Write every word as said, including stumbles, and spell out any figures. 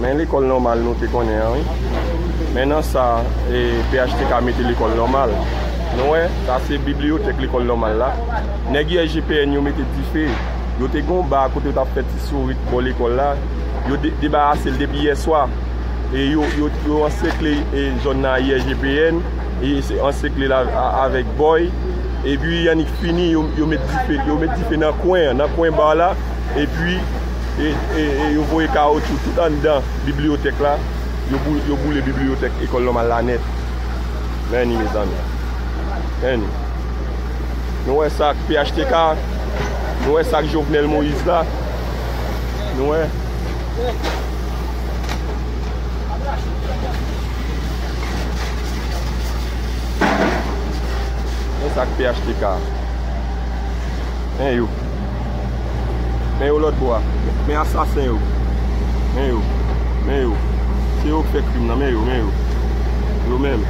Men lekòl nòmal nou te konnen an, wi. Men nan sa, e, P H T K mete lekòl nòmal. Nou wè, sa se bibliyotèk lekòl nòmal la. Nèg I S G P N yo mete dife. Yo te gon ba kote yo t ap fè ti sourit bò lekòl la. Yo de-, debarase l depi yè swa. E yo, yo, yo ansekle, e, zòn nan a I S G P N. E se ansekle l a-, a-, avèk bòy. Epi, annik fini, yo, yo met dife, yo met dife nan kwen an, nan kwen ba la. Epi, e, e, e yo voye kawotchou tout anndan bibliyotèk la. Yo bou-, yo boule bibliyotèk Lekòl Nòmal la nèt. Men ni, mezanmi. Men ni. Nou wè sa k P H T K, nou wè sa k Jovenel Moïse la. Nou wè. Men sa k P H T K. Men yo. Men yo lòt bò a. Men asasen yo. Men yo. Men yo. Se yo k fè krim nan. Men yo, men yo. Yo menm.